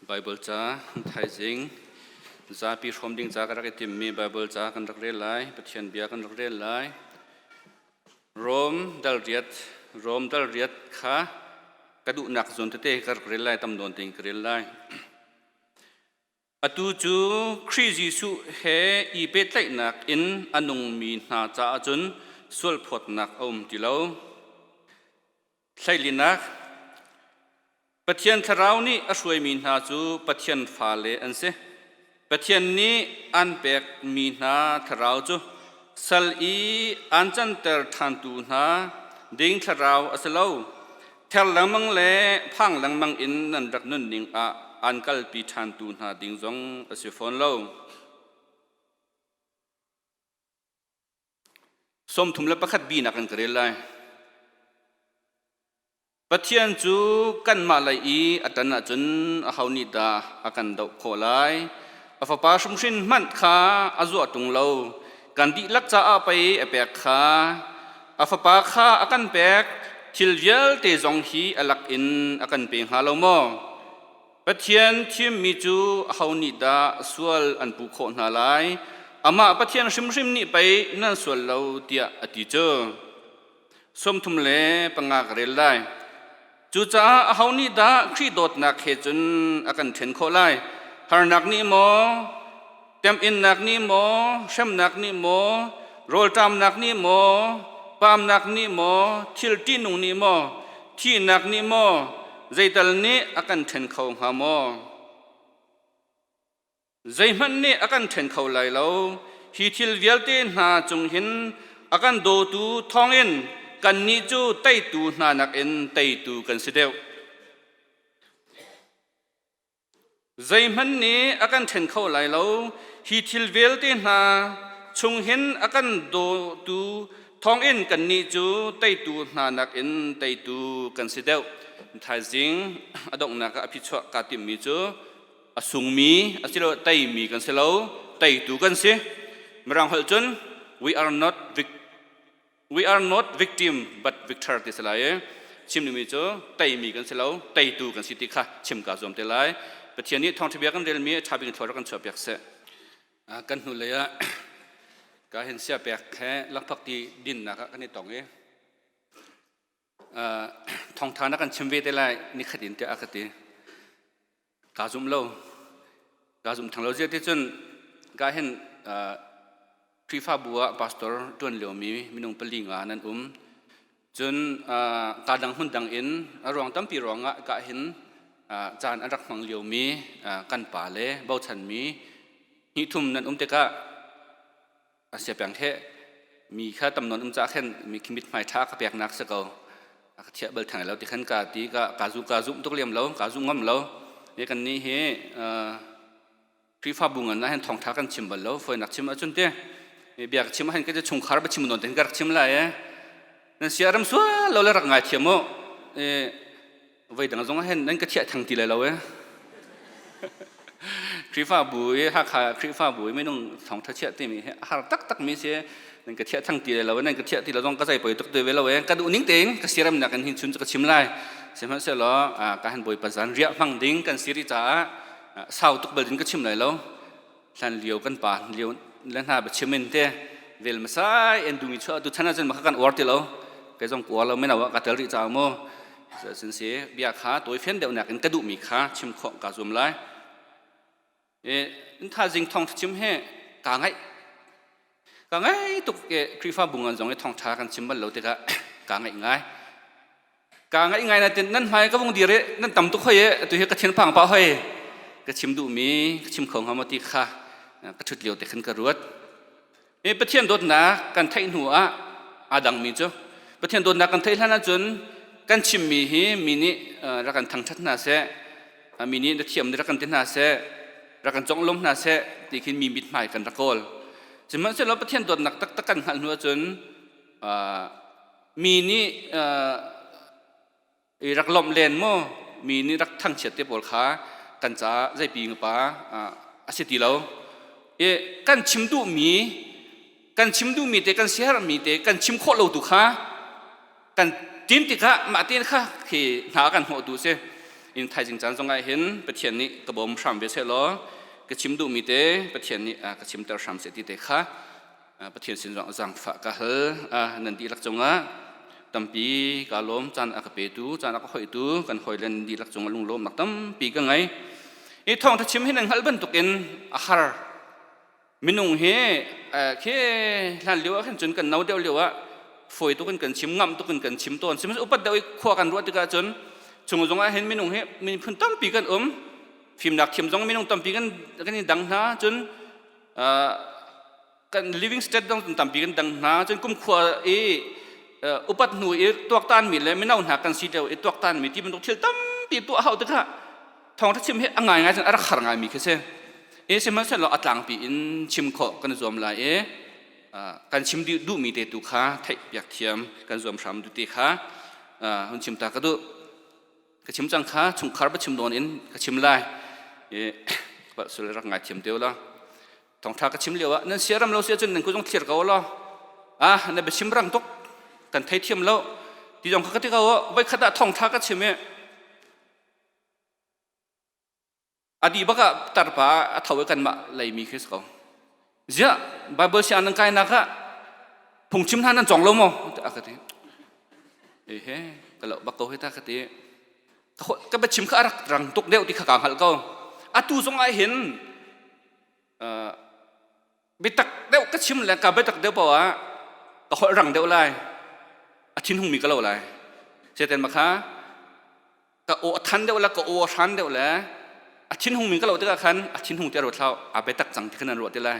Bible ca thaizing zapi hrawm ding ca ka rak i timmi Bible ca kan rak rel lai, Pathian bia kan rak rel lai. Rom dal riat, Rom dal riat kha ka duhnak zawn tete ka rak rel lai, tam nawn tein ka rel lai. Atu cu Khrih Jesuh he i pehtlaihnak in a nungmi hna caah cun sualphawtnak a um ti lo. Hleilinak Pathian Thlarau nih a hruaimi hna cu Pathian fale an si. Pathian nih an pekmi hna thlarau cu sal i an canter ṭhantu hna ding thlarau a si lo. Ther lengmang le phang lengmang in nan rak nunning ah an kalpi ṭhantu hna ding zong a si fawn lo. 31 bi nak in ka rel lai. Pathian cu kanmah lei i a ṭan ahcun aho nih dah a kan doh khawh lai? A fapa hrimhrim hmanh kha a zuah ṭung lo. Kan dihlak caah pei a pek kha. A fapa kha a kan pek, thil vialte zong hi a lak in a kan pe hnga lo maw? Pathian thimmi cu aho nih dah sual an puh khawh hna lai? Amah Pathian hrimhrim nih pei nan sual lo tiah a ti cu. 35 ka rel lai. Cucaah aho nih dah Khrih dawtnak he cun a kan ṭhen khawh lai? Harnak nih maw, temhinnak nih maw, hremnak nih maw, rawlṭamnak nih maw, pamnak nih maw, thil ṭihnung nih maw, thihnak nih maw, zeital nih a kan ṭhen kho hnga maw? Zeihmanh nih a kan ṭhen kho lai lo. Hi thil vialte hna cung hin a kan dawtu thawngin kannih cu teitu hna nakin teitu kan si deuh. Zeihmanh nih a kan ṭhen kho lai lo. Hi thil vialte hna chung hin a kan dawtu thawngin kannih cu teitu hna nakin teitu kan si deuh. Thaizing a donghnak ah a phichuah kaa timhmi cu a sungmi asiloah teimi kan si lo, teitu kan si. Mirang holh cun we are not victim but victor ti si lai i chim dingmi cu teimi kan si lo, teitu kan si ti kha chim kaa zuam te lai. Pathian nih thawngṭha bia kan relmi a ṭha bik in thlua rak kan chuahpiak seh. Kan hnulei ah ka hin sia pek he lakphak ti dinnak ah kan i tong i thawngṭha na kan chim ve te lai nikhat in tiah a ka ti. Kaa zum lo. Kaa zum theng lo. Ziah ti cun ka hin Khrihfabu ah pastor ṭuan liomi minung pali nga nan um. Cun kaa dang hmun dang in a ruang tampi ruangah ka hin caan an rak hmang liomi kan pa le bochanmi hnih thum nan um tikah a sia peng he mi kha tam nawn um ca khan mi khi mithmai ṭha ka peknak si ko. A ka thiah bal theng lo ti khan ka ti ka ka zu ka zum tuk liam lo, ka zu ngam lo. Ne kan nih hi Khrihfabu ngan ah hin thawngṭha kan chim bal lo. Fawinak chim ahcun te bia ka chim ah hin ka chungkhar ba chim nawn ten ka rak chim lai e. Nan sia ram sual lo le rak ngai thiam u. Voi dang zong ah hin nan ka thiah thang ti lai lo e. Khrihfabu i Hakha Khrihfabu i minung thawngṭha chiah timi hi a har taktak mi si. Nan ka thiah thang ti lai lo, nan ka thiah ti lo zong ka zei poi tuk te ve lo e. Ka duh ning tein ka siaremnak in hin chun cu ka chim lai. Sihmanhsehlaw ka han Bawipa zan riah hmang ding kan si rih caah sau tuk bal din ka chim lai lo. Hlan lio kan pa lio le hna ba chim in te vel masai en dumi chuah tu chan ahcun maka kan uar ti lo. Kei zong uar lo meno ah ka tel rih caah mu. Sin si bia kha tawi fian deuh nak in ka duhmi kha chim khawh ka zum lai. In thazing thong chim he ka ngaih ka ngai tuk e. Khrihfabu ngan zong i thawngṭha kan chim bal lo tikah ka ngaih ngai, ka ngaih ngai. Natin nan hmai ka vung dir i nan tam tuk hoi e, atu hi ka thinphang pah hoi. Ka chim duhmi ka chim kho hnga maw ti kha ka ṭhut lio te khan ka ruat e. Pathian dawtnak kan theih hnu ah aa dangmi cu, Pathian dawtnak kan theih hlan ahcun kan chimmi hi mi nih rak kan thangṭhat hna seh, mi nih na thiam rak kan ti hna seh, rak kan conglawm hna seh ti khin mi mithmai kan rak kawl. Sihmanhsehlaw Pathian dawtnak taktak kan hngalh hnu ahcun mi nih rak lawmh len maw, mi nih rak thangchiat te pawl kha kan caah zeipi pa a si ti lo i kan chim duhmi te, kan siaherhmi te kan chim khawh lo tu kha kan tin tikah mah tein kha khi hna kan hnawh tu si. In thaizing caan zong ah hin Pathian nih ka bawm hram ve seh law ka chim duhmi te Pathian nih ka chimter hram seh ti te kha Pathian sin zong zaangfah ka hal. Nan dihlak cungah tampi ka lawm caan a ka petu caan a ka hoihtu kan hawilen dihlak cungah lunglawmnak tampi ka ngei. I thawngtha chim hi nan hngalh bantukin a har. Minung hi khi hlan lio ah khan cun kan no deuh lio ah fawi tuk in kan chim ngamh tuk in kan chim tawn. Sihmanhsehlaw upat deuh i khua kan ruah tikah cun chung zong ah hin minung hi miphun tampi kan um. Fimnak thiam zong minung tampi kan kan i dang hna cun kan living state dong tampi kan dang hna cun kumkhua i upat hnu i tuaktan mi le mino hna kan si lio i tuaktan mi ti bantuk thil tampi tuah hau tikah thawngtha chim hi a ngaingai cun a rak har ngaimi khi si. E sihmanhsehlaw a tlangpi in chim khawh kan zuam lai i kan chim duhmi te tu kha theih piak thiam kan zuam hram du ti kha hun chim ta ka duh. Ka chim cang kha chungkhar ba chim nawn in ka chim lai. E sul rak ngai thiam teo la. Thawngtha ka chim lio ah nan siaram lo si ahcun nan kut zong thlir ko law. Ah na biachim rang tuk kan thei thiam lo. Ti zong kha ka ti ko voi khat ah thawngtha ka chim i A dih bak ah tarpa a tho i kanmah leimi khi si ko. Ziah Bible siang nan kainak ah phungchim hna nan cawng lo maw? Tiah a ka ti. Ehe, ka loh bak ko hi ta ka ti. Ka biachim kha a rak rang tuk deuh ti kha kaa hngalh ko. Atu zong ah hin biatak deuh ka chim le ka biatak deuh paoh ah ka holh rang deuh lai. A thinhungmi ka lo lai. Satan ma kha ka aw a than deuh le ka aw a hran deuh le a thinhung mi ka lo tikah khan a thinhung ti a ruat hlah a biatak cang ti khan nan ruah ti lai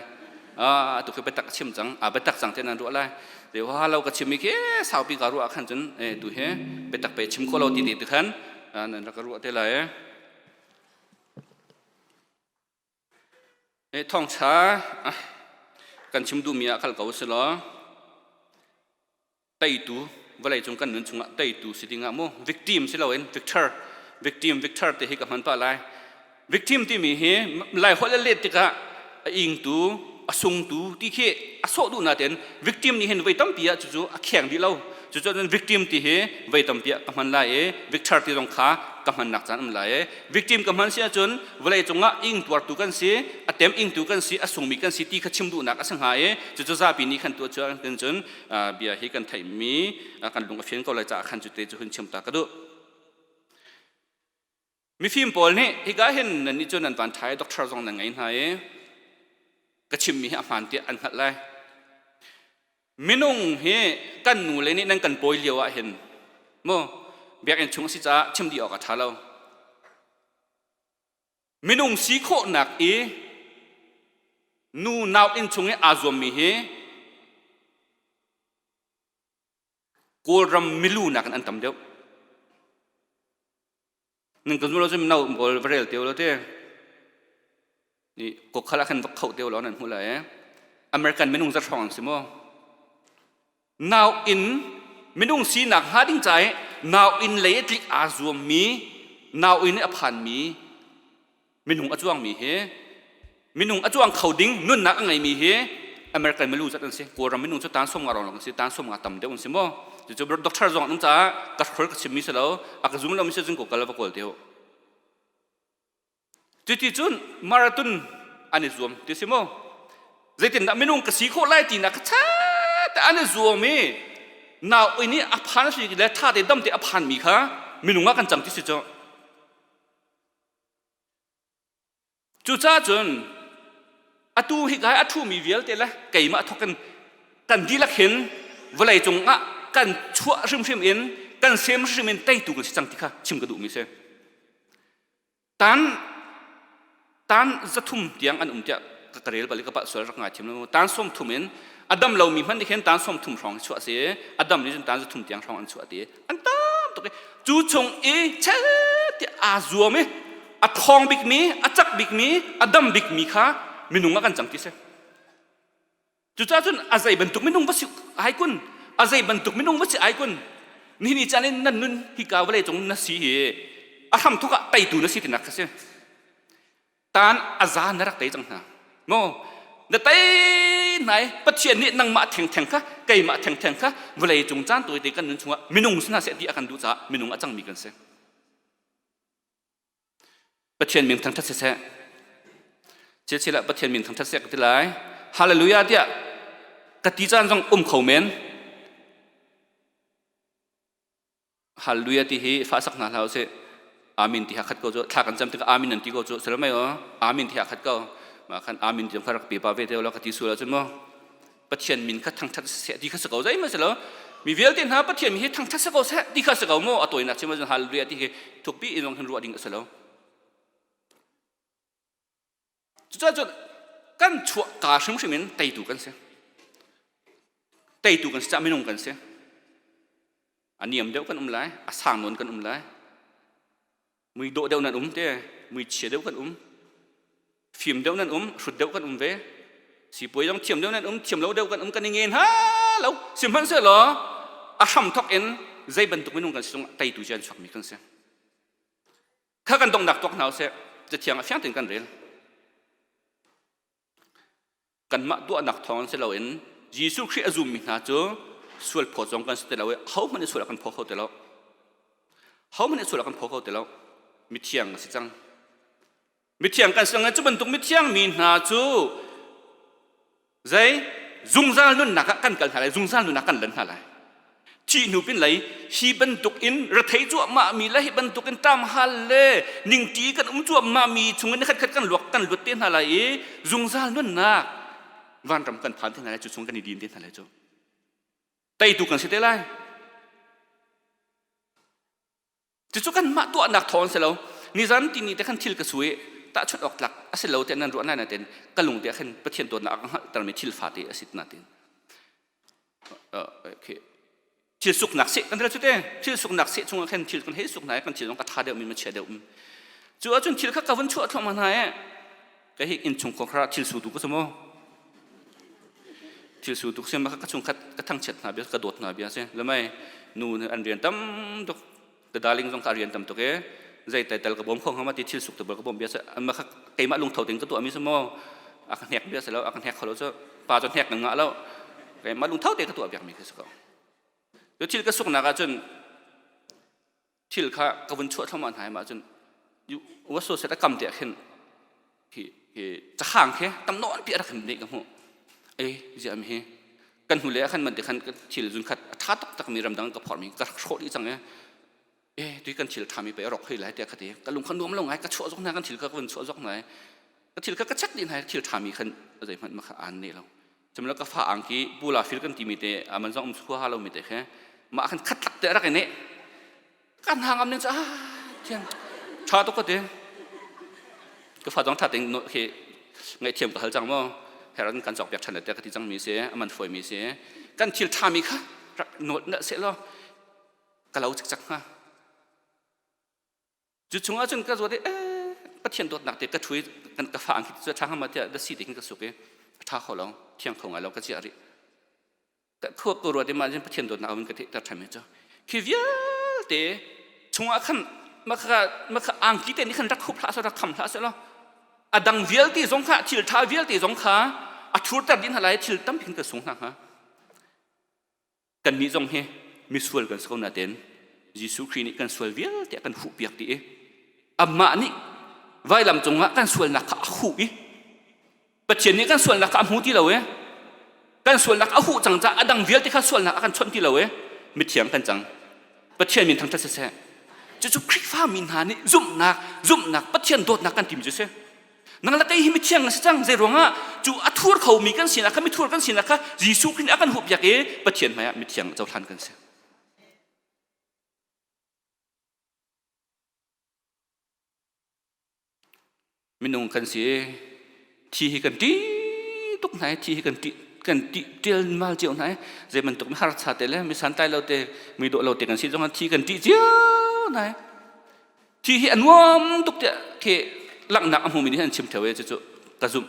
a tu khi biatak a chim cang a biatak cang ti nan ruah lai te ha lo ka chim mi khi saupi ka ruah khan cun e tu he biatak pe chim kho lo ti ti khan nan rak ka ruah te lai e thawngtha kan chim duhmi ah kal ko si law Teitu vawleicung kan nun chungah teitu si dingah mu victim si loin victor victim victor ti hi ka hman pah lai. Victim timi hi lai holh le let tikah a ingtu a sungtu ti khi a sawh duh natein victim nih hin voi tampi ah cucu a kheng dih lo. Cucu victim ti hi voi tampi ah ka hman lai i victor ti zong kha ka hmannak caan um lai i victim ka hman si ahcun vawlei cungah ingtuartu kan si a tem ingtu kan si a sungmi kan si ti kha chim duhnak a si hnga i cucu zapi nih khan tuah cu cun bia hi kan theihmi kan lung a fian ko lai caah khan cu te cu hun chim ta ka duh. Mifim pawl nih hika hin nan nih cu nan van ṭha i doctor zong nan ngei hna i ka chimmi hi a hmaan tiah an hngalh lai. Minung hi kan nu le nih nan kan pawi lio ah hin mu biakinn chung a si caah chim dih awk a ṭha lo. Minung si khawhnak i nu nau inn chung i aa zuammi hi Kawlram milu nakin an tam deuh. Nan ka lo cun no pawl va rel teo lo te. Ni kokhal ah khan va khoh teo lo nan hmu lai eh. American minung za hrawng an si maw? Nau inn minung sinak hnga ding ca i nau inn lei tlik aa zuammi nau inn a phanmi minung a cuangmi hi minung a cuang kho ding nunnak a ngeimi hi American milu zat an si Kawlram minung cu tan som nga rong an si tan som nga tam deuh an si maw cucu doctor zong an caah ka hrol ka chimmi si lo a ka zum lo mi si cun ko kal va kawl te cuti cun marathon an i zuam ti si maw zeitindah minung ka si khawh lai ti na ka chat an i zuam i nau inn i a phan si le tha te dam te a phan mi kha minung ah kan cang ti si cu Cucaah cun atu hika i a ṭhumi vialte le keimah thawk in kan dihlak hin vawlei cungah kan chuah hrimhrim in kan sem hrimhrim in teitu kan si cang ti kha chim ka duhmi si. Tan tan 300 tiang an um tiah ka rel bal i ka palh sual rak ngai thiam lo. Tan 30 in a dam lomi hmanh nih khin tan 30 hrawng chuah a si. A dam nih cun tan 300 tiang hrawng an chuah ti. An tam tuk i cu chung i chel ti aa zuam i a ṭhawng bikmi a cak bikmi a dam bikmi kha minung ah kan cang ti si cucaah cun a zei bantuk minung va si ai kun a zei bantuk minung va si ai kun nihin ni caan in nan nun hika vawlei cung na si hi a hram thuk ah teitu na si tinak kha si Tan a za na rak tei cang hna. Maw na tei nai Pathian nih nangmah thengtheng kha keimah thengtheng kha vawlei cung caan tawite kan nun chungah minung si hna seh ti a kan duh caah minung a cangmi kan si. Pathian min thangṭhat siseh. Chiachil ah Pathian min thangṭhat seh ka ti lai. Hallelujah tiah ka ti caan zong um kho men. Hallelujah ti hi fa sak hna hlah usih. Amen ti ha khat ko cu thla kan cam tikah amen nan ti ko cu silo mei aw amen ti ha khat ko mah khan amen ti kha rak pe pa ve te lo ka ti sual ahcun maw Pathian min kha thangṭhat seh ti kha si ko zeihmanh si lo mi vialte hna Pathian min hi thangṭhat si ko seh ti kha si ko mu a tawinak chim ahcun hallelujah ti hi thukpi in zong hin ruah ding a si lo cucaah cun kan chuah ka hrimhrim in teitu kan si teitu kan si caah minung kan si a niam deuh kan um lai a sang nawn kan um lai mui dawh deuh nan um te mui chia deuh kan um fim deuh nan um hrut deuh kan um ve sipuai zong thiam deuh nan um thiam lo deuh kan um kan i ngen ha lo sihmanhsehlaw a hram thok in zei bantuk minung kan si zong teitu cu an chuakmi kan si kha kan donghnak tuak hna usih cathiang a fiang tein kan rel Kanmah tuahnak thawng si loin Jesuh Khrih a zummi hna cu sual phawt zong kan si ti lo i hohmanh nih sual a kan phaw kho ti lo. Hohmanh nih sual a kan phaw kho ti lo. Mithiang a si cang. Mithiang kan si cang cu bantuk mithiang mi hna cu zei zungzal nunnak ah kan kal hna lai, zungzal nunnak kan lan hna lai. Thih hnu pin lei hi bantuk in rethei cuahmah mi le hi bantuk in ṭamhal le ningṭi kan um cuahmah mi chungin khat khat kan luak kan luat te hna lai i zungzal nunnak vanram kan phan te hna lai cu chung kan i din te hna lai cu teitu kan si te lai Cucu kanmah tuahnak thawng si lo. Nizan tini te khan thil ka sui tahchunh awk tlak a si lo te nan ruah nai nain ka lung te khan Pathian dawtnak a ka hngalhtermi thil fate a si natin. Okay. Thil suknak seh kan cu te thil suknak seh chungah khan thil kan hei suk hna kan thil zong ka tha deuh mi ma chia deuh cu ahcun thil kha ka vun chuah thluahmah hna e ka hi innchung khor thil su tu ka sumo thil su tuk sim ka chungkhat ka thangchiat hna bia ka dawt hna bia si lamai nu an rian tam tuk ka darling zong ka rian tam tuk e zei tai tal ka bawm kho hngama ti thil suk te bal ka bawm bia ma kha keimah lungtho ting ka tuah mi mo a ka hnek bia se lo a ka hnek kho lo cu pa cu hnek ngah lo keimah lungtho te ka tuah biak mi khi si ko cu thil ka suk nak ah cun thil kha ka vun chuah thluahmah hna mah cun waso set a kam te ah khin hi hi cahang khi tam nawn pi a rak hin ka hmuh ei zia mi hi kan hnu le ah khan man te khan thil zun khat a tha tak tak mi ramdang ka phor mi ka hrawh dih cang e e tui kan thil tha mi pe rok hoi lai te kha ti ka lung kha nuam lo ngai ka chuah zok na kan thil kha ka vun chuah zok nai ka thil kha ka check dih nai thil tha mi khan zei hmanh ma kha an ne lo Cumlo ka fa angki pula fil kan timi te aman zong um khua ha lo mi te khe mah khan khat lak te rak ne kan hangam ning cha thian tha to ko te ka fa zong tha ting no khi ngai thiam ka hal chang mo heran kan chok piak than te ka ti chang mi se aman foi mi se kan thil tha mi kha rak not na se lo ka lo chak chak ha Cu chungah cun ka zuat i Pathian dawtnak te ka ṭhu i kan ka fa ang khi cu ṭha hnga ma tiah da si ti khin ka suk i a ṭha kho lo thiang kho ngai lo ka chiah rih ka khuak ko ruat i mah cun Pathian dawtnak in ka theihter ṭhan mi cu khi vialte chungah khan makha makha angki te nih khan rak khup hlah seh rak kham hlah seh law a dang vialte zong kha thil ṭha vialte zong kha a thurter dih hna lai thil tampi khin ka sung hna hnga Kannih zong hi misual kan si ko nain Jesuh Khrih nih kan sual vialte a kan huhpiak dih i amah nih vailam cungah kan sualnak kha a huh i Pathian nih kan sualnak kha a hmu ti lo i kan sualnak a huh cang caah a dang vialte kha sualnak a kan chawnh ti lo i mithiang kan cang. Pathian min thangṭhat siseh. Cucu Khrihfa mi hna nih zumhnak, zumhnak, Pathian dawtnak kan timi cu a si. Nang le kei hi mithiang na si cang zei ruangah cu a thur khomi kan sinak kha mithur kan sinak kha Jesuh Khrih nih a kan huhpiak i Pathian hmaiah mithiang cohlan kan si. Minung kan si thi hi kan ṭih tuk hna i thi hi kan ṭih kan ṭih ṭialmal cio hna i zei bantuk mi harsa te le mi santlai lo te mi dawh lo te kan si zongah thi kan ṭih cio hna i Thi hi a nuam tuk tiah khi langhnak a hmumi nih an chim theo i cucu ka zumh.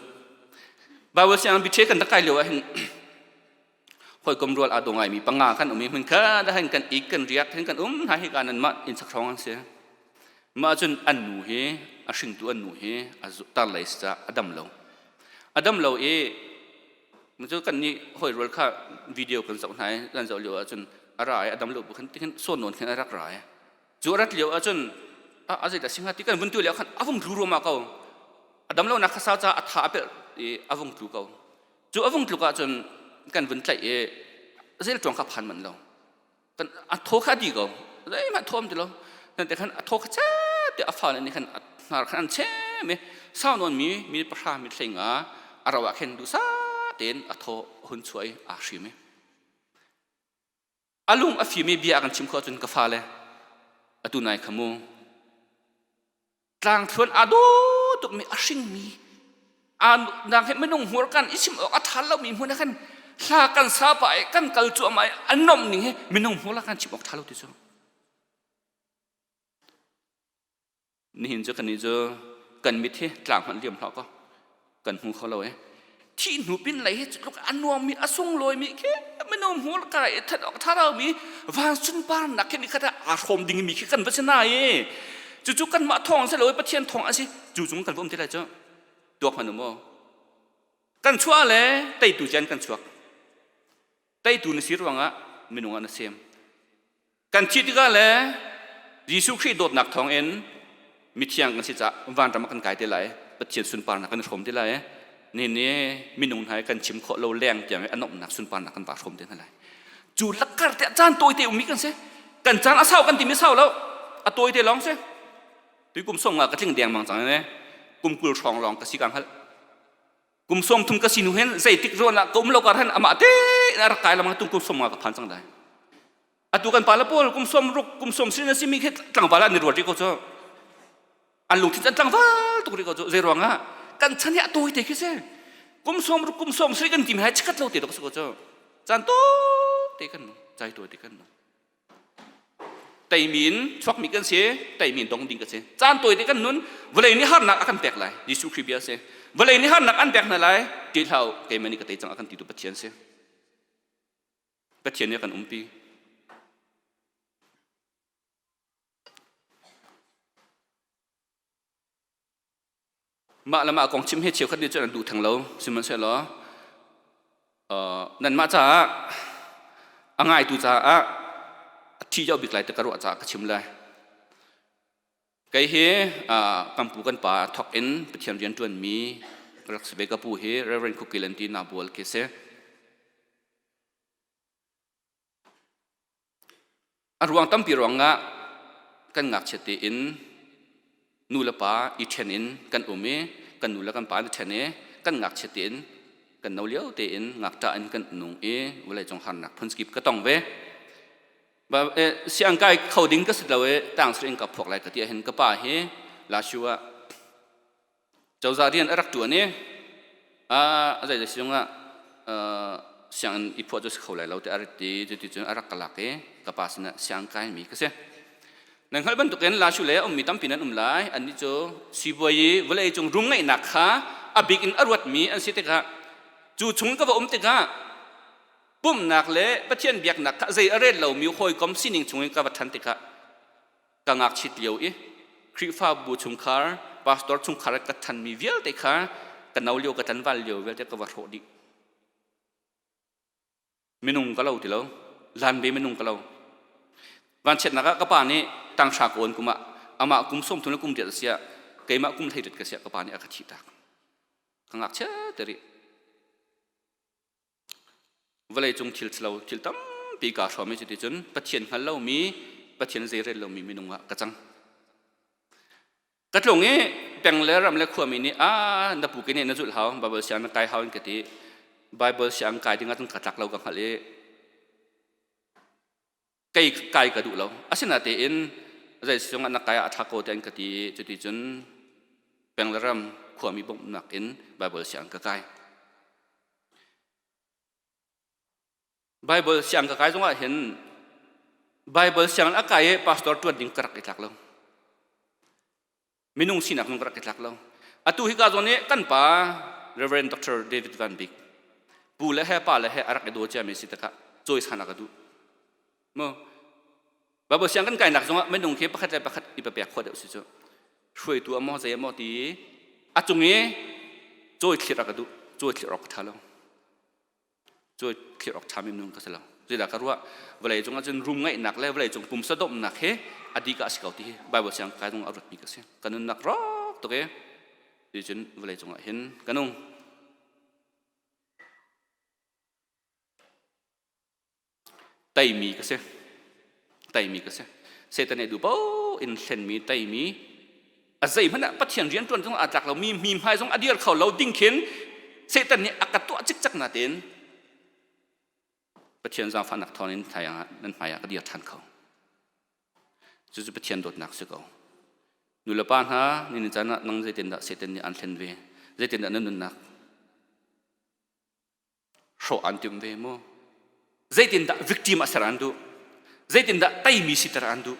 Bible sianginn biṭhe kan rak kai lio ah hin hawikom rual aa daw ngaimi panga kan um i hmun kha dah hin kan ik kan riak hin kan um hna hi ka nan mah inn sak hrawng an si. Mah cun an nu hi a hringtu an nu hi a tar lei si caah a dam lo. A dam lo i cu kan nih hawi rual kha video kan zoh hna i kan zoh lio ahcun a ra i a dam lo bu khan tikhin sawn nawn khin a rak ra i Cu a rat lio ahcun A zei dah si hnga ti kan vun tu lio khan a vung tlu ruahmah ko. A dam lonak kha sau ca a tha a pelh i a vung tlu ko. Cu a vung tluk ahcun kan vun tlaih i zel ṭuang kha phan manh lo. Kan a thaw kha a di ko. Zeihmanh thaw am ti lo. Nan te khan a thaw kha chet te a fa nih khan a hnar khan an chem i sau nawn mi mi pahra mi hleinga a ro ah khin duhsah tein a thaw hun chuah i aa hrim i a lung a fimi bia a kan chim khawh ahcun ka fale atu nai kha mu tlangthluan aa dawh tukmi a hringmi nang he minung hmur kan i chim awk a ṭha lomi hmun ah khan hla kan sa pah i kan kal cuahmah i an nomh ning hi minung hmur la kan chim awk ṭha lo ti cu Nihin cu kannih cu kan mit hi tlang hmanh liam hlah kaw kan hmu kho lo e. Thih hnu pin lei hi tluk a nuammi a sunglawimi khi minung hmur ka i that awk tha mi van sunparnak khi nikhat ah aa hrawm dingmi khi kan va si na i cucu kanmah thawng si lo i Pathian thawng a si cu cung kan va um ti lai cu tuak hmanh u maw kan chuah le teitu cian kan chuak teitu na si ruangah minung ah na sem Kan thih tikah le Jesuh Khrih dawtnak thawngin mithiang kan si caah vanram ah kan kai te lai. Pathian sunparnak kan i hrawm te lai. Ni ni minung hna kan chim khawh lo leng tiang i a nuamhnak sunparnak kan va hrawm te hna lai. Cu lakkar te caan tawi te ummi kan si. Kan caan a sau kan timi sau lo. A tawi te lawng si. Tui kum song nga ka tling deng mang cang ne. Kum 20 hrawng lawng ka si ka hngalh. Kum 30 ka si nu hin zeitik zawn ah ka um lo kar hin amah te in a rak kai lamang tung kum som nga ka phan cang lai. Atu kan pale pawl kum 60 kum 90 na simi khi tlangval ah an i ruat rih ko cu. An lungthin an tlangval tuk rih ko cu. Zei ruangah kan chan hi a tawi te khi si. Kum 60 kum 70 kan tim hai chikat lo te dok si ko cu. Caan to te kan cai to te kan teimi in chuakmi kan si teimi in dong ding kan si caan tawi te kan nun vawlei nih harnak a kan pek lai Jesuh Khrih bia si vawlei nih harnak an pek hna lai ti hlah keimah nih ka tei cang a kan ti tu Pathian si Pathian nih a kan umpi. Mah le mah kong chim hi cheukhat nih cun an duh theng lo. Sihmanhsehlaw nanmah caah a ngaitu caah a thi deuh bik lai ti ka ruah caah ka chim lai. Kei hi kan pu kan pa thawk in Pathian rian ṭuanmi rak si ve ka pu hi Reverend Khukilan ti Nabual khi si. A ruang tampi ruangah kan ngakchia tein nu le pa i ṭhen in kan um i kan nu le kan pa an i ṭhen i kan ngakchia tein kan no lio tein ngakṭah in kan nung i vawleicung harnak phunkip ka tong ve. Siang kai kho ding ka si lo i tang in ka phuak lai ka ti ahhin ka pa hi Lashu ah cozah rian a rak ṭuan i a zeizei sizung ah sianginn i phuah cu si kho lai lo tiah a rak ti. Cuticun a rak ka lak i ka pa sinah siang kaimi ka si. Nan hngalh bantukin Lashu le a ummi tampi nan um lai. Annih cu sibawi i vawlei cung rum ngeihnak kha a bik in a ruatmi an si tikah cu chung ka va um tikah pumhnak le Pathian biaknak kha zei a rel lomi hawikom sining chungin ka va ṭhan tikah ka ngakchit lio i Khrihfabu chungkhar pastor chungkhar ka ṭhanmi vialte kha ka no lio ka tlanval lio vialte ka va hrawh dih. Minung ka lo ti lo, lanbe minung ka lo. Vanchiatnak ah ka pa nih tanghra ka awn kum ah amah kum 30 le kum riat a si ah keimah kum 18 ka si ah ka pa nih a ka thihtak. Ka ngakchia te rih. Vawleicung thil lo thil tampi kaa hrawm i cuticun Pathian hngal lomi Pathian zeirel lomi minung ah ka cang. Ka tlung i peng le ram le khuami nih a na pu ke nih na zulh hau Bible siang na kai hau in ka ti. Bible siang kai ding ah cun ka tlak lo ka hngalh i kei kai ka duh lo. Asinatein zei sizung ah na kai ah a ṭha ko tiah an ka ti i cuticun peng le ram khuami bawmhnak in Bible siang ka kai. Bible siang ka kai zongah hin Bible siang a kai i pastor ṭuan ding ka rak i tlak lo. Minung sinak zong ka rak i tlak lo. Atu hika zawn i kan pa Reverend Dr. David Van Bik pu le he pa le he a rak i daw ciami si tikah cawisan a ka duh. Mu Bible siang kan kainak zongah minung khi pakhat le pakhat i papek khawh deuh si cu. Hruaitu a maw zei a maw ti a cung i cawi thlir a ka duh. Cawi thlir awk ka ṭha lo. Cawi thlir awk ṭha minung ka si lo. Zeidah ka ruah? Vawlei cung ahcun rum ngaihnak le vawlei cung pumsa dawmnak he a dih ka a si ko ti hi Bible siang kai zong a ruatmi ka si. Ka nunnak rawk tuk e. Ti cun vawlei cungah hin ka nung. Teimi ka si. Teimi ka si. Satan nih duh paoh in hlenmi teimi a zeihmanh ah Pathian rian ṭuan zong aa tlak lomi mi hmai zong a dir kho lo ding khin Satan nih a ka tuah cikcek natein Pathian zaangfahnak thawngin nan hmai ah ka dir ṭhan kho. Cucu Pathian dawtnak si ko. Nu le pa hna, ni caan ah nang zeitindah Satan nih aan hlen ve? Zeitindah na nunnak hrawh aan timh ve mu? Zeitindah victim ah ser aan duh? Zeitindah teimi siter aan duh?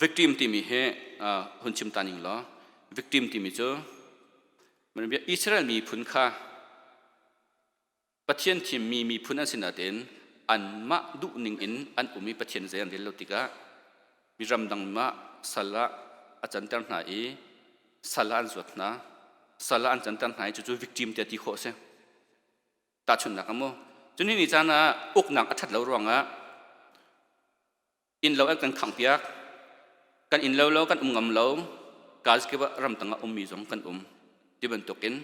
Victim timi hi hun chim ta ning law victim timi cu Israel miphun kha Pathian thimmi miphun an si nain anmah duhning in an um i Pathian zei an rel lo tikah mi ramdang mah sal ah a canter hna i sal ah an zuat hna sal ah an canter hna i cucu victim tiah ti khawh a si. Tahchunhnak ah mu cun hi ni caan ah uknak a ṭhat lo ruangah innlo an kan khanghpiak kan innlo lo kan um ngam lo kazkip ah ramtang ah ummi zong kan um ti bantukin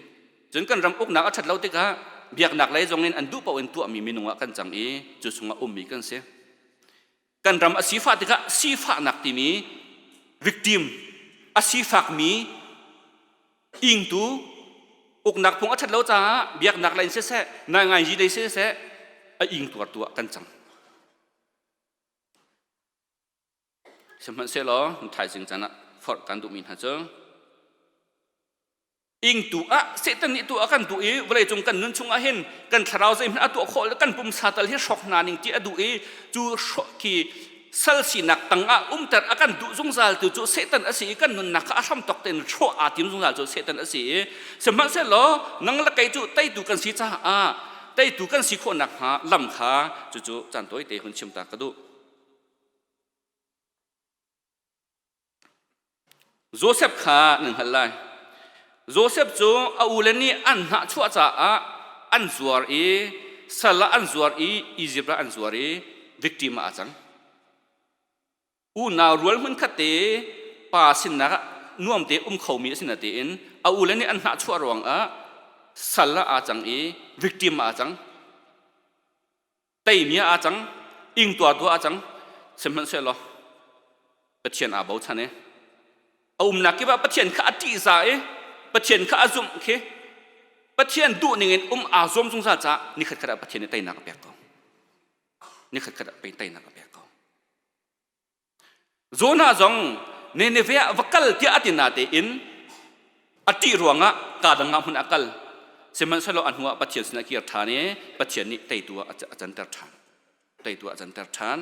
cun kan ram uknak a ṭhat lo tikah biaknak lei zong in an duh paoh in tuahmi minung ah kan cang i cu chungah ummi kan si kan ram a sifah tikah sifahnak timi victim a sifakmi ingtu uknak phung a ṭhat lo caah biaknak lei in siseh naingainzi lei siseh a ingtuartu ah kan cang sihmanhsehlaw thaizing caan ah forh kan duhmi hna cu Ingtu ah Satan nih tu a kan duh i vawleicung kan nun chungah hin kan thlarau zeihmanh a tuah khawh le kan pumsa tal hi hrawk hna ning ti a duh i cu khi sal sinak tangah umter a kan duh zungzal tu cu Satan a si i kan nunnak kha a hramtok tein hrawh aa tim zungzal cu Satan a si i sihmanhsehlaw nang le kei cu teitu kan si caah teitu kan si khawh nakhnga lam kha cucu caan tawite hun chim ta ka duh. Josef kha nan hngalh lai. Josef cu a ule nih an hnahchuah caah an zuar i sal ah an zuar i Izipt ah an zuar i victim ah a cang. Unau rual hmunkhat te pa sinnak ah nuam te um khomi a si natein a ule nih an hnahchuah ruangah sal ah aa cang i victim ah aa cang. Teimi ah aa cang, ingtuartu ah aa cang. Sihmanhsehlaw Pathian aa bochan i a umnak kip ah Pathian kha a ṭihzah i Pathian kha a zumh khi Pathian duh ning in um aa zuam zungzal caah nikhat khat ah Pathian nih teinak a pek ko. Nikhat khat ah teinak a pek ko. Jonah zong Nineveh ah va kal tiah a ti natein a ṭih ruangah kaa dang ah hmun a kal. Sihmanhsehlaw a hnuah Pathian sinah kir ṭhan i Pathian nih teitu ah a canter ṭhan. Teitu ah a canter ṭhan.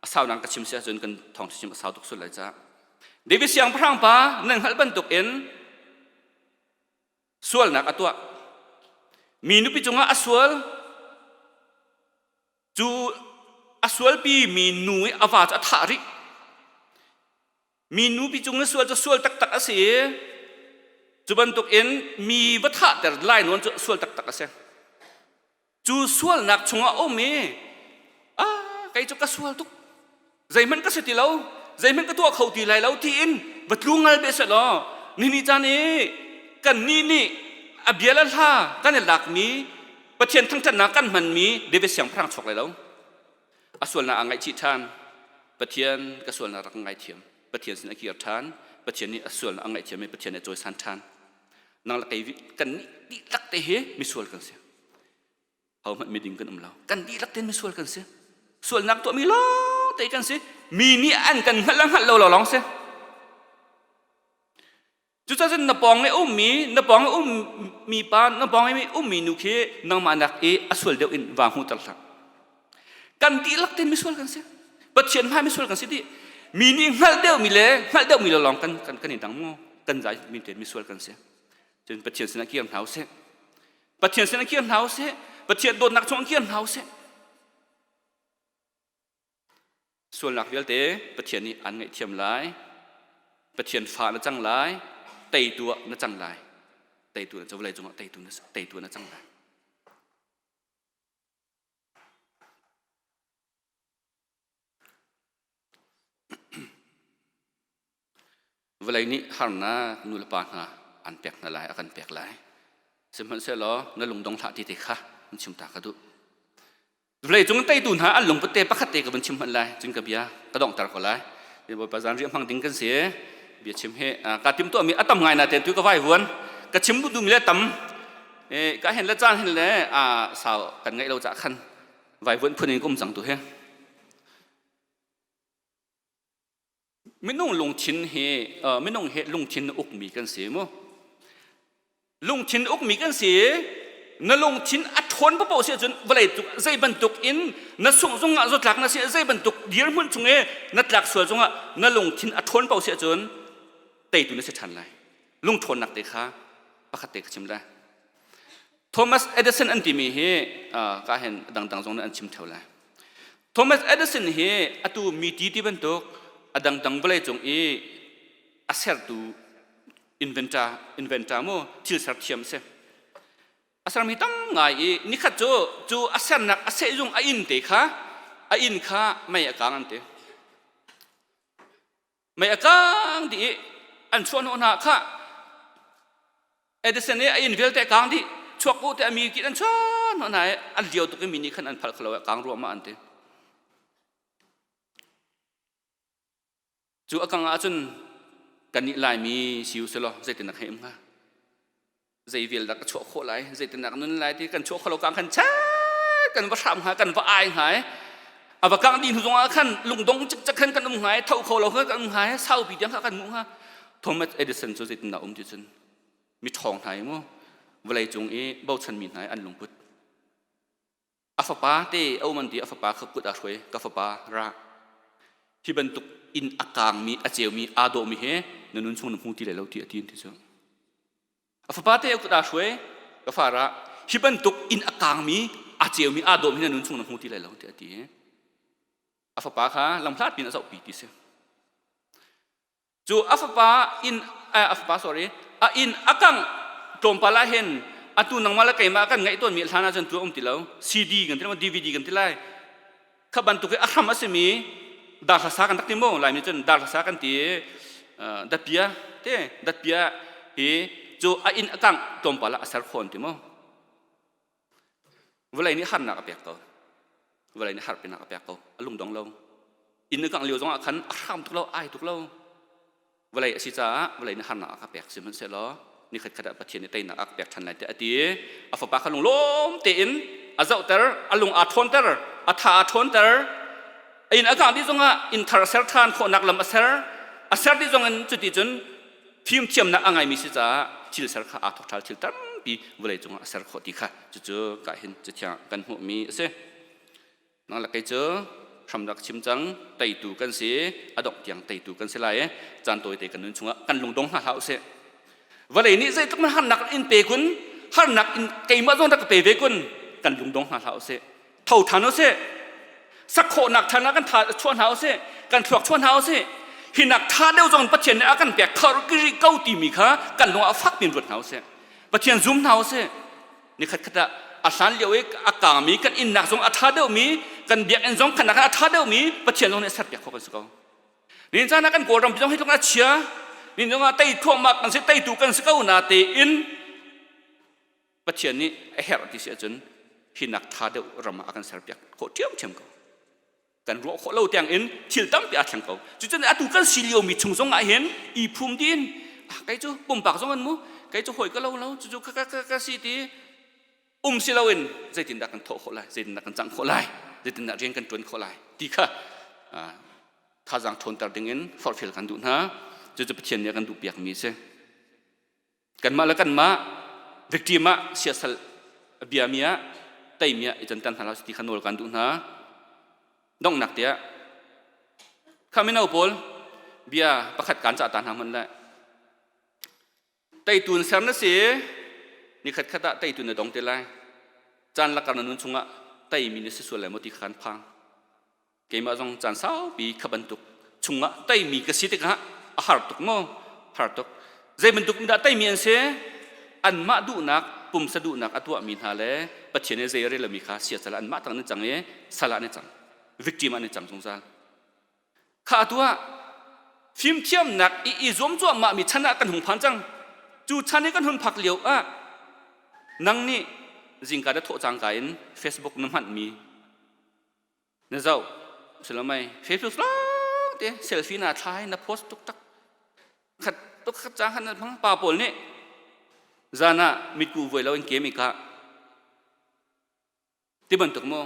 A saunak ka chim si ahcun kan thawng chim a sau tuk sul lai caah. David siangpahrang pa nan hngalh bantukin sualnak a tuah. Mi nupi cungah a sual. Cu a sualpi mi nu i a va cu a thah rih. Mi nupi cung na sual cu sual taktak a si i cu bantukin mi va thahter lai nawn cu sual taktak a si. Cu sualnak chungah a um i ah kei cu ka sual tuk zeihmanh ka si ti lo zeihmanh ka tuah kho ti lai lo tiin va tlu ngal be seh law nini caan i kan nih nih a bia le hla kan i lakmi Pathian thangṭhatnak kan hmanmi David siangpahrang chuak lai lo a sualnak aa ngaihchih ṭhan Pathian ka sualnak rak ngaithiam Pathian sin a kir ṭhan Pathian nih a sualnak a ngaihthiam i Pathian nih a cawisan ṭhan nang le kei kan nih dihlak te hi misual kan si hohmanh miding kan um lo kan dihlak tein misual kan si sualnak tuahmi lawng te kan si mi nih an kan hngalh le hngalh lo lawng si cucaah na pawng i ummi na pawng i ummi pa na pawng i ummi nu khi nangmah nak i a sual deuh in va hmuhter hlah kan dihlak tein misual kan si Pathian hmai misual kan si dih mi nih hngalh deuhmi le hngalh deuhmi lo lawng kan kan kan i dang mu kan zai min tein misual kan si cun Pathian sinah kir hna usih Pathian sinah kir hna usih Pathian dawtnak chungah kir hna usih. Sualnak vialte Pathian nih an ngaihthiam lai. Pathian fa na cang lai. Teitu ah na cang lai. Teitu na vawlei cungah teitu na teitu na cang lai. Vawlei nih harnak nu le pa hna an pek hna lai, a kan pek lai. Sihmanhsehlaw na lungdong hlah ti te kha an chim ta ka duh. Vawlei cung teitu hna an lungput te pakhat te ka vun chim hmanh lai, cun ka bia ka donghter ko lai. Bawipa zan riah hmang ding kan si. Bia chim he ka tim tuahmi a tam ngai na ten tu ka vai vuan. Ka chim duh mi le tam. Ka hen le caan hen le sau kan ngaih lo cah khan vai vuan phun in ka um cang tu he. Minung lungthin hi minung hi lungthin ukmi kan si mu. Lungthin ukmi kan si. Na lungthin a ṭhawn paoh si ahcun vawlei tuk zei bantuk in na sungh zongah zawtlak na si zei bantuk dirhmun chung i na tlak sual zongah na lungthin a ṭhawn paoh si ahcun teitu na si ṭhan lai. Lungṭhawnnak te kha pakhat te ka chim lai. Thomas Edison an timi hi ka hen dangdang zong an chim theo lai. Thomas Edison hi atu mi ti ti bantuk a dangdang vawlei cung i a sertu inventor inventor mu thil ser thiam si. A sermi tam ngai i nikhat cu cu a sernak a sehzung a inn te kha a inn kha mei a kang an ti. Mei a kang dih i an chuah hnawh hna kha Edison i a inn vialte a kang dih chuak u te a mi kit an chuah hnawh hna i an lio tuk i mi nih khan an phalh kholo kang ruahmah an ti. Cu a kang ahcun kannih Laimi si u selaw zeitin hei um hnga? Zei vial dah ka chuah khawh lai zeitindah ka nun lai ti kan chuah khawh lo kang khan chat kan va hram hnga kan va ai hnga a va kang dih hnu zongah khan lungdong cikcek khan kan um hnga tho kho lo khan kan um hnga saupi tiang kha kan nguh hnga. Thomas Edison cu zeitindah um ti cun mi ṭhawng hna i mu vawlei cung i bochanmi hna i an lungput a fapa te a um an ti a fapa kha kut aa hruai ka fapa ra hi bantuk inn a kaangmi a ceumi aa dawhmi he na nun chung na hmu ti lai lo ti a ti ti cu a fapa te a kut aa hruai ka fa ra hi bantuk inn a kaangmi a ceumi aa dawhmi na nun chung na hmu ti lai lo ti a ti a fapa kha lamhlat pin a zohpi ti si Cu a fapa inn a fapa sorry a inn a kangh tlawmpal ah hin atu nangmah le keimah kan ngaih tawnmi hlan ahcun tu a um ti lo. CD kan ti lai DVD kan ti lai. Kha bantuk i a hram a simi darhlasa kan rak ti mu Laimi cun darhlasa kan ti datpia te datpia hi cu a inn a kangh tlawmpal ah a ser khawn ti mu. Vawlei nih harnak a pek ko. Vawlei nih harpinak a pek ko. A lungdong lo. Inn a kangh lio zongah khan a hram tuk lo, ai tuk lo. Vawlei a si caah vawlei nih harnak a ka pek sihmanhsehlaw nikhat khat ah Pathian nih teinak a ka pek ṭhan lai tiah a ti. A fapa kha lunglawm tein a zohter, a lung aa ṭhawnter, a tha aa ṭhawnter. A inn a kangh dih zongah inn thar a ser ṭhan khawhnak lam a ser. A ser dih zongin cuti cun fimthiamnak a ngaimi si caah thil ser kha aa thawk ṭhal thil tampi vawlei cungah a ser khawh ti kha cucu ka hin cathiang kan hmuhmi a si. Nang le kei cu hram rak chim cang teitu kan si a dongh tiang teitu kan si lai i caan tawite kan nun chungah kan lungdong hna hlah usih. Vawlei nih zeitluk man harnak in pe kun harnak in keimah zong rak ka pe ve kun kan lungdong hna hlah usih. Tho ṭhan usih. Sak khawhnak ṭhan ah kan tha chuah hna usih. Kan thluak chuah hna usih. Hi nak ṭha deuh zong Pathian nih a kan pek kho rih ko timi kha kan lung ah fak piin ruat hna usih. Pathian zum hna usih. Nikhat khat ah a hlan lio i a kaangmi kan innak zong a ṭha deuhmi kan biakinn zong khan a ṭha deuhmi Pathian zong nih a serpiak khawh kan si ko. Nihin caan ah kan Kawlram zong hi tluk a chia. Nihin zong ah tei thuahmah kan si teitu kan si ko na tein Pathian nih a herh ti si ahcun hi nak ṭha deuh ram ah a kan serpiak khawh ṭhiamṭhiam ko. Kan ruah khawh lo tiang in thil tampi aa thleng ko. Cucun atu kan si liomi chung zong ah hin i phum din kei cu pumpak zong an mu kei cu hawi ka lo lo cucu ka ka ka si ti um si loin zeitindah kan thawh khawh lai zeitindah kan cangh khawh lai zeitindah rian kan ṭuan khawh lai ti kha thazaang ṭhawnter dingin forhfial kan duh hna. Cucu Pathian nih a kan duhpiakmi a si. Kanmah le kanmah victim ah siasal a biami ah teimi ah i canter hna hlah ti kha nawl kan duh hna. Donghnak tiah kha mino pawl bia pakhat kan cah ta hna hmanh le teitun ser na si nikhat khat ah teitun na dong te lai caan lakar na nun chungah teimi na si sual lai maw ti kha kan phang. Keimah zong caan saupi kha bantuk chungah teimi ka si tikah a har tuk maw? Har tuk. Zei bantuk in dah teimi an si? Anmah duhnak, pumsa duhnak a tuahmi hna le Pathian i zei a rel lomi kha siasal anmah tang an cang i sal ah an i cang. Victim ah an i cang zungzal. Kha atu ah fimthiamnak i i zuam cuahmahmi chan ah kan hung phan cang. Cu chan i kan hun phak lio ah nang nih zingka na thawh cangka in Facebook na hmanmi na zoh silamai Facebook lawng te selfie na thlai na post tuk tak khat tuk khat ca khan na pa pawl nih zan ah mitku vuai lo in kem i ka ti bantuk mu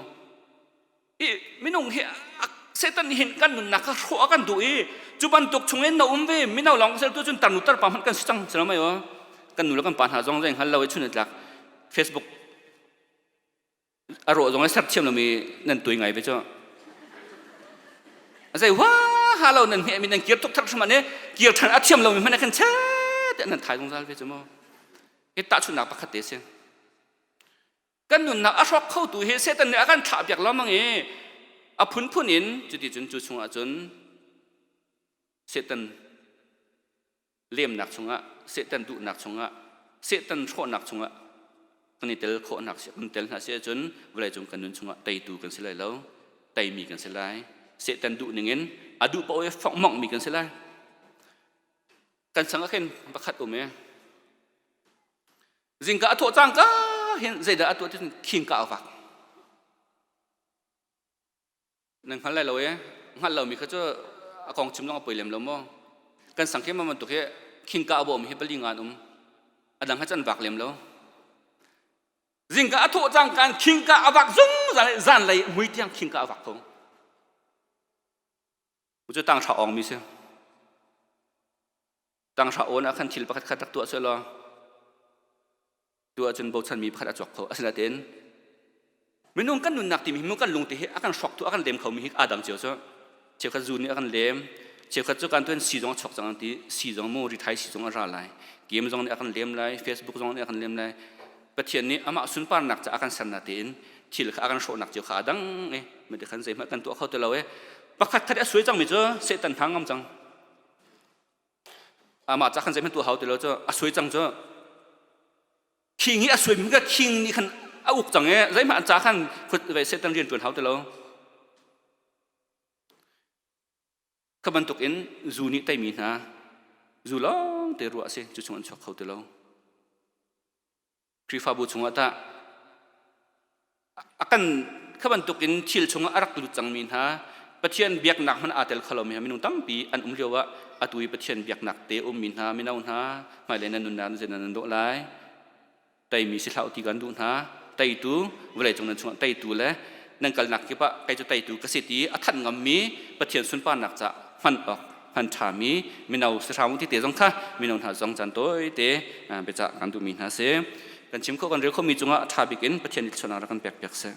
i minung hi Satan nih hin kan nunnak kha hrawh a kan duh i cu bantuk chungin na um ve mino lawng sel tu cun tarnu tarpa hmanh kan si cang silamai o kan nu le kan pa hna zong zei hngal lo i chun tlak Facebook a rawh zong ai serthiam lomi nan tui ngai ve cu a zei hua ha lo nan hmeh mi nan kir tuk thak hrim ane kir than a thiam lomi hmanh kan che te nan thai zungzal ve cu mu hi tahchunhnak pakhat te si kan nunnak a hrawk khotu hi Satan nih a kan thlah piak lengmang i a phunphun in cuti cun cu chungah cun Satan lemnak chungah Satan duhnak chungah Satan hrawhnak chungah kan i tel khawhnak kan tel hna si ahcun vawleicung kan nun chungah teitu kan si lai lo teimi kan si lai. Satan duh ningin a duh paoh i fongmongmi kan si lai. Kan sang ah khin pakhat um i zingka a thawh cangka hin zeidah a tuah ti khingka a vak. Nan hngal lai lo e, hngal lomi kha cu a kong chim zong a poi lem lo maw? Kan sang khi ma bantuk hi khingka a bawhmi hi pali nga an um. A dang kha cu an vak lem lo. Zingka a thawh cangka in khingka a vak zungzal i zanlei mui tiang khingka a vak ko. Cu tang hra ong mi si. Tang hra awn ah khan thil pakhat khat rak tuah selaw tu ahcun bochanmi pakhat a chuak kho. Asinain minung kan nunnak timi hi kan lungte hi a kan hrawktu a kan lem khomi hi aa dang cio cu. Cheukhat zu nih a kan lem, cheukhat cu kan tuan si zong a chuak cang an ti, si zong mu rithai si zong a ra lai. Game zong nih a kan lem lai, Facebook zong nih a kan lem lai. Pathian nih amah sunparnak ca a kan sernak tein thil kha a kan hrawhnak cio kha a dang i mate khan zeihmanh kan tuah kho ti lo i pakhat khat a suai cangmi cu Satan hna ngam cang. Amah ca khan zeihmanh tuah hau ti lo cu a suai cang cu khing hi a suaimi kha khing nih khan a uk cang i zeihmanh an ca khan Satan rian ṭuan hau ti lo. Kha bantuk in zu nih teimi hna zu lawng te ruah a si cu chung an chuak kho ti lo. Khrihfabu chungah tah a kan kha bantuk in thil chungah a rak lut cangmi hna Pathian biaknak hmanh aa tel kho lomi minung tampi an um lio ah atu i Pathian biaknak te ummi hna mino hna hmailei nan nunnak nan nan dawh lai teimi si hlah u ti kan duh hna. Teitu vawleicung nan chungah teitu le nan kalnak kip ah kei cu teitu ka si ti a thanh ngammi Pathian sunparnak ca hman awk hman ṭhami mino si hram u ti te zong kha mino hna zong caan tawite biacah kan duhmi hna si. Kan chim khawh kan rel khawhmi cungah a ṭha bik in Pathian nih thluachuahnak rak kan pek piak seh.